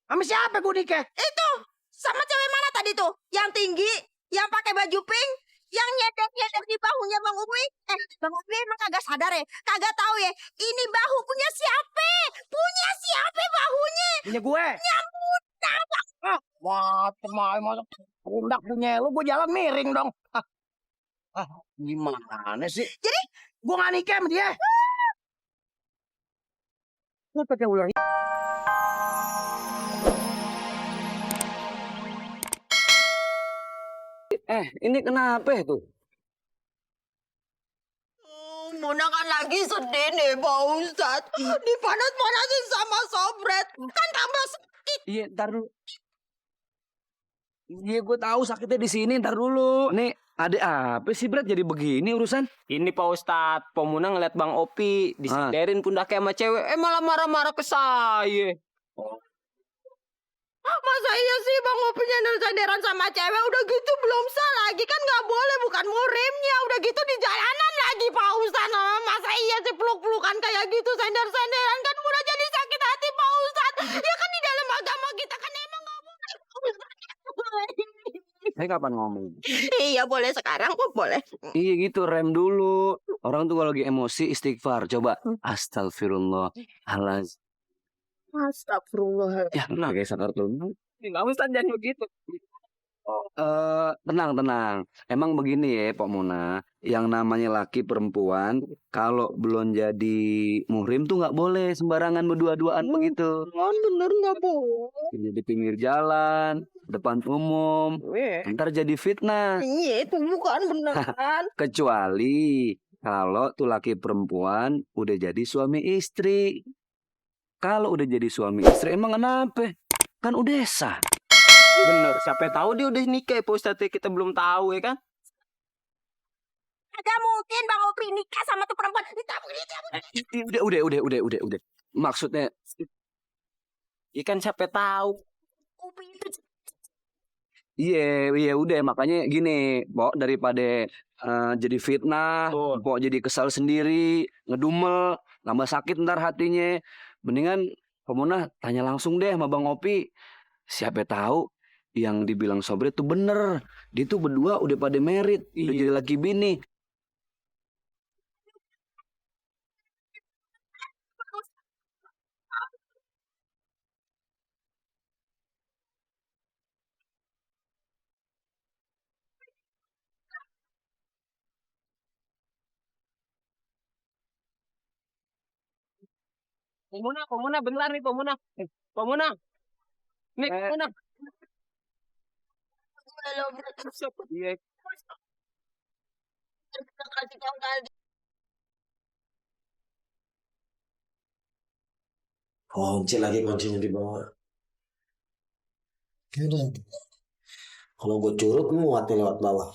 Sama siapa gue nikah? Itu sama cewek mana tadi tuh? Yang tinggi, yang pakai baju pink, yang nyedek-nyedek di bahunya Bang Upi. Bang Upi emang kagak sadar ya? Kagak tahu ya? Ini bahu punya siapa? Punya siapa bahunya? Punya gue. Nyambut. Masa pundak punya lu, gue jalan miring dong. Gimana sih? Jadi Gue gak nikah sama dia. Lu pakai ular. Ini kenapa tuh? Muna kan lagi sedih nih Pak Ustadz. Dipanas-panasin sama Sobret. Kan tambah sakit. Iya, ntar dulu. Iya, gue tahu sakitnya di sini. Ntar dulu. Nih, ada apa sih, Bret? Jadi begini urusan? Ini Pak Ustadz, Pemuna ngeliat Bang Opi disenderin pundaknya sama cewek, malah marah-marah ke saya. Masa iya sih Bang Opi nyender-senderan sama cewek? Udah gitu belum sah lagi. Kan gak boleh, bukan murimnya. Udah gitu di jalanan lagi Pak Ustadz. Masa iya sih peluk-pelukan kayak gitu, sender-senderan? Kan udah jadi sakit hati Pak Ustadz. Ya kan di dalam agama kita kan emang gak boleh. Saya kapan ngomong? Iya boleh sekarang kok boleh. Iya gitu, rem dulu. Orang tuh kalau lagi emosi istighfar. Coba. Astagfirullahaladzim. Astagfirullah. Ya, pakai sakartul. Nggak Ustadz, jangan begitu. Tenang. Emang begini ya, Pak Muna. Yang namanya laki perempuan, kalau belum jadi muhrim tuh nggak boleh sembarangan berdua-duaan begitu. Bener gak boleh. Jadi di pinggir jalan, depan umum, ntar jadi fitnah. Iya itu bukan beneran. Kecuali kalau tuh laki perempuan udah jadi suami istri. Kalau udah jadi suami istri emang kenapa? Kan udah sah. Bener, siapa tahu dia udah nikah Pak Ustadz, kita belum tahu ya kan? Gak mungkin Bang Opi nikah sama tuh perempuan. Udah. Maksudnya, Ya kan siapa tahu. Opi itu iya udah makanya gini, Pok, daripada jadi fitnah, Betul. Pok jadi kesal sendiri, ngedumel, nambah sakit ntar hatinya. Mendingan Pemunah tanya langsung deh sama Bang Opi. Siapa tahu yang dibilang Sobret tuh bener. Dia tuh berdua udah pada merit, udah jadi laki bini. Pemuna bentar nih Pemuna. Pemuna. Nih, Pemuna. Iya. kasih tahu tadi. Kuncinya di bawah. Udah. Kalau gue curut muat lewat bawah.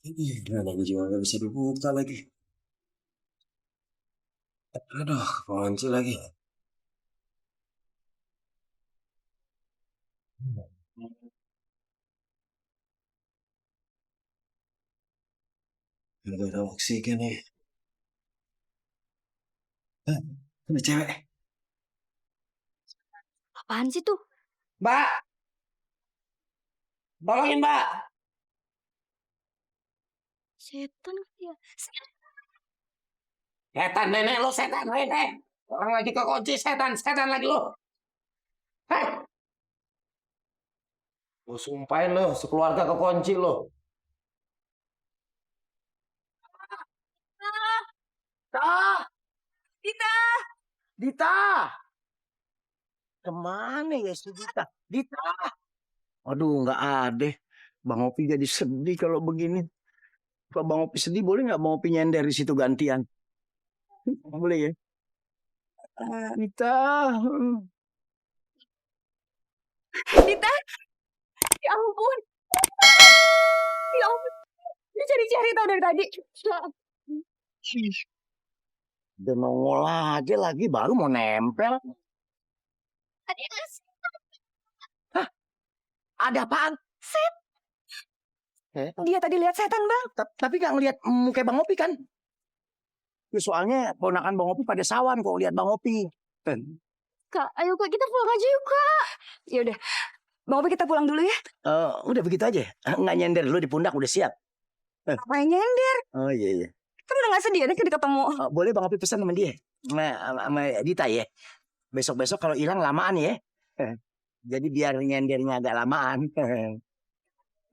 Ini lagi juga nggak bisa dibuka lagi. Aduh, kunci lagi. Gak ada oksigen nih. Ada cewek. Apaan sih tuh? Mbak. Tolongin Mbak. Setan ya. Setan nenek lo, setan nenek. Orang lagi kekunci, setan lagi lo. Hei. Gue sumpahin lo, sekeluarga kekunci lo. Dita. Kemana ya si Dita? Dita. Aduh, nggak ada. Bang Opi jadi sedih kalau begini. Kalau Bang Opi sedih, boleh nggak Bang Opi nyender di situ gantian? Boleh ya? Dita. Dita. Ya ampun. Ya ampun. Dia cari-cari tau dari tadi. Udah nongol aja lagi, baru mau nempel. Hah? Ada apaan? Dia tadi lihat setan Bang. Tapi gak ngeliat muka Bang Opi kan? Ya, soalnya ponakan Bang Opi pada sawan kok lihat Bang Opi. Kak, ayo Kak, kita pulang aja yuk Kak. Ya udah, Bang Opi kita pulang dulu ya. Udah begitu aja. Nggak nyender lu di pundak udah siap. Apa yang nyender? Oh iya. Kan udah gak sedih ada kita ketemu. Boleh Bang Opi pesan sama dia. Sama Dita ya. Besok-besok kalau hilang lamaan ya. Jadi biar nyendernya agak lamaan.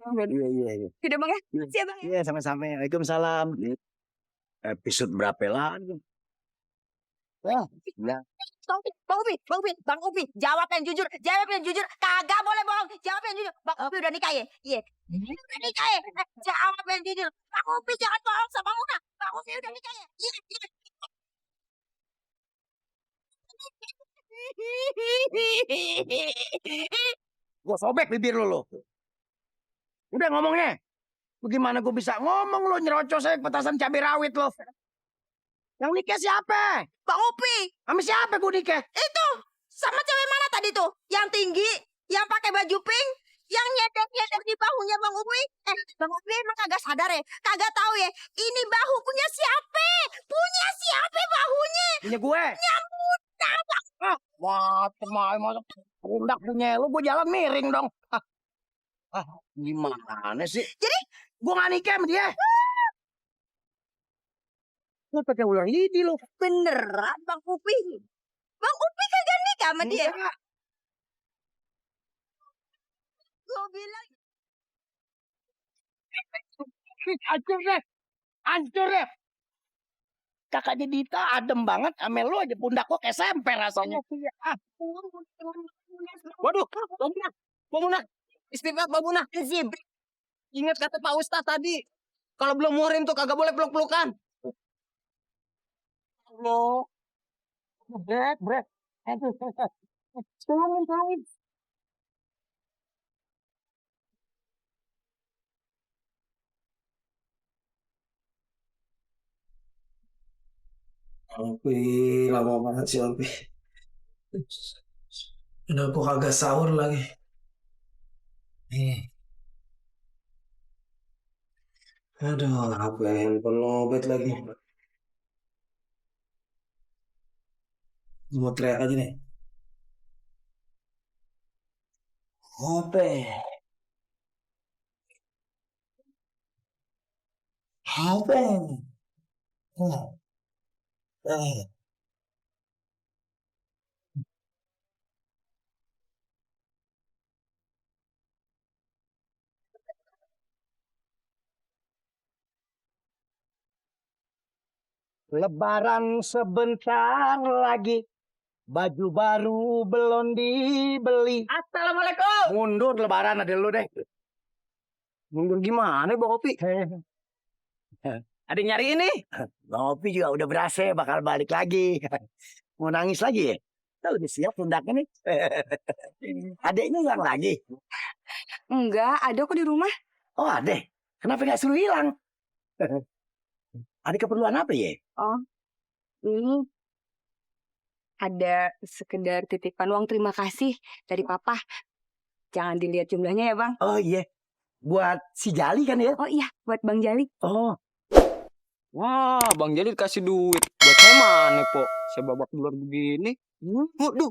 Iya. Udah Bang ya. Siap Bang ya. Iya sama-sama. Waalaikumsalam. Episode berapa lagi? Wah, udah. Bang Opi, jawab yang jujur, kagak boleh bohong, jawab yang jujur. Bang Opi udah nikah ya? Iya. Udah nikah ya? Jawab yang jujur. Bang Opi jangan bohong sama Muna. Bang Opi udah nikah ya? Iya. Gua sobek bibir lu. Udah ngomongnya. Bagaimana gue bisa ngomong lo nyerocos saya petasan cabai rawit lo. Yang nikah siapa? Bang Opi, Sama siapa gue nikah? itu sama cewek mana tadi tuh? Yang tinggi, yang pakai baju pink, yang nyedek-nyedek di bahunya Bang Opi. Bang Opi emang kagak sadar ya? Kagak tahu ya? Ini bahu punya siapa? Punya siapa bahunya? Punya gue. Nyambut. Wah, masa pundak punya lu, gue jalan miring dong. Gimana sih? Jadi Gue gak nikah sama dia. Lu pakai ular lidi lo. beneran Bang Upi? Bang Upi kagak nikah sama dia? Enggak. Gue bilang Hancur deh. Kakaknya Dita adem banget, sama lu aja pundak gua kayak semper rasanya. Waduh, Bang Muna. Istighfar Bang Muna. Ingat kata Pak Ustadz tadi. Kalau belum muhrim tuh kagak boleh peluk-pelukan. Allah. Berat. Tolongin. Opi, lama banget sih Opi. Udah aku kagak sahur lagi. Aduh, apa handphone lobet lagi. Mau teriak aja nih. Ope. Ope. Lebaran sebentar lagi. Baju baru belum dibeli. Assalamualaikum. Mundur lebaran ada lu deh. Mundur gimana Bang Opi? Ada yang nyari ini? Bang Opi juga udah berasa bakal balik lagi. Mau nangis lagi ya? Tahu udah siap pundaknya nih. Adeknya hilang lagi. Enggak, ada kok di rumah. Oh adek. Kenapa gak suruh hilang? Ada keperluan apa ya? Ini ada sekedar titipan uang terima kasih dari Papa. Jangan dilihat jumlahnya ya Bang. Oh iya. Buat si Jali kan ya? Oh iya, buat Bang Jali. Oh. Wah, Bang Jali dikasih duit. Buat saya mana, Po? Saya babak belur begini. Waduh.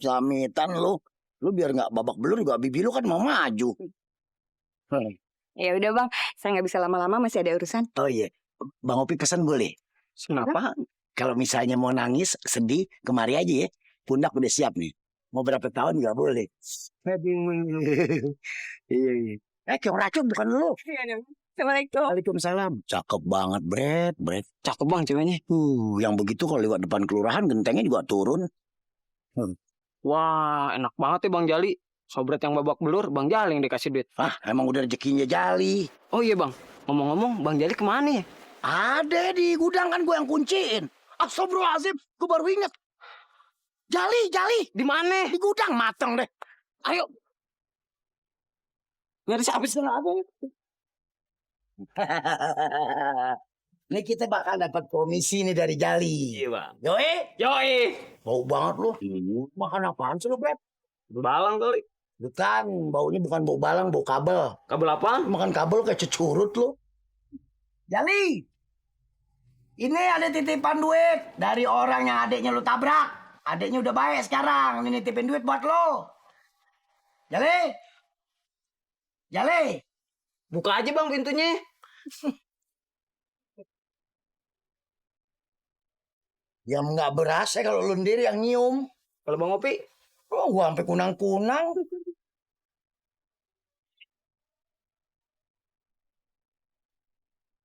Samitan lu. Lu biar gak babak belur juga bibi lu kan mau maju. Ya udah Bang, saya nggak bisa lama-lama masih ada urusan. Oh iya. Bang Opi pesan boleh? Kenapa? Kalau misalnya mau nangis, sedih, kemari aja ya. Pundak udah siap nih. Mau berapa tahun nggak boleh. Iya. Kayak racun bukan lu. Assalamualaikum. Waalaikumsalam. Cakep banget, Bret. Cakep Bang ceweknya. Yang begitu kalau lewat depan kelurahan gentengnya juga turun. Wah, enak banget ya Bang Jali. Sobret yang babak belur, Bang Jali yang dikasih duit. Emang udah rezekinya Jali. Oh iya Bang, ngomong-ngomong Bang Jali kemana ya? Ada di gudang kan gue yang kunciin. Astagfirullahaladzim, gue baru inget. Jali. Di mana? Di gudang mateng deh. Ayo. Nyari siapa sih aku? Nih kita bakal dapat komisi nih dari Jali. Iya Bang. Yoi. Bau banget lu. Makan apaan sih lu, Bret? Balang kali. Bukan, baunya bukan bau balang, bau kabel. Kabel apa? Makan kabel kayak cecurut lu. Jali. Ini ada titipan duit dari orang yang adiknya lu tabrak. Adeknya udah baik sekarang. Ini nitipin duit buat lo. Jale. Jale. Buka aja bang pintunya. Ya nggak berasa kalau lu sendiri yang nyium. Kalau Bang Opi, Oh, gua sampai kunang-kunang.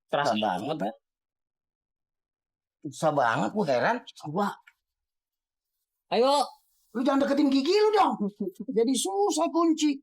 terasa banget, ya. Susah banget, gua heran. Coba, Ayo, lu jangan deketin gigi lu dong. Jadi susah kunci.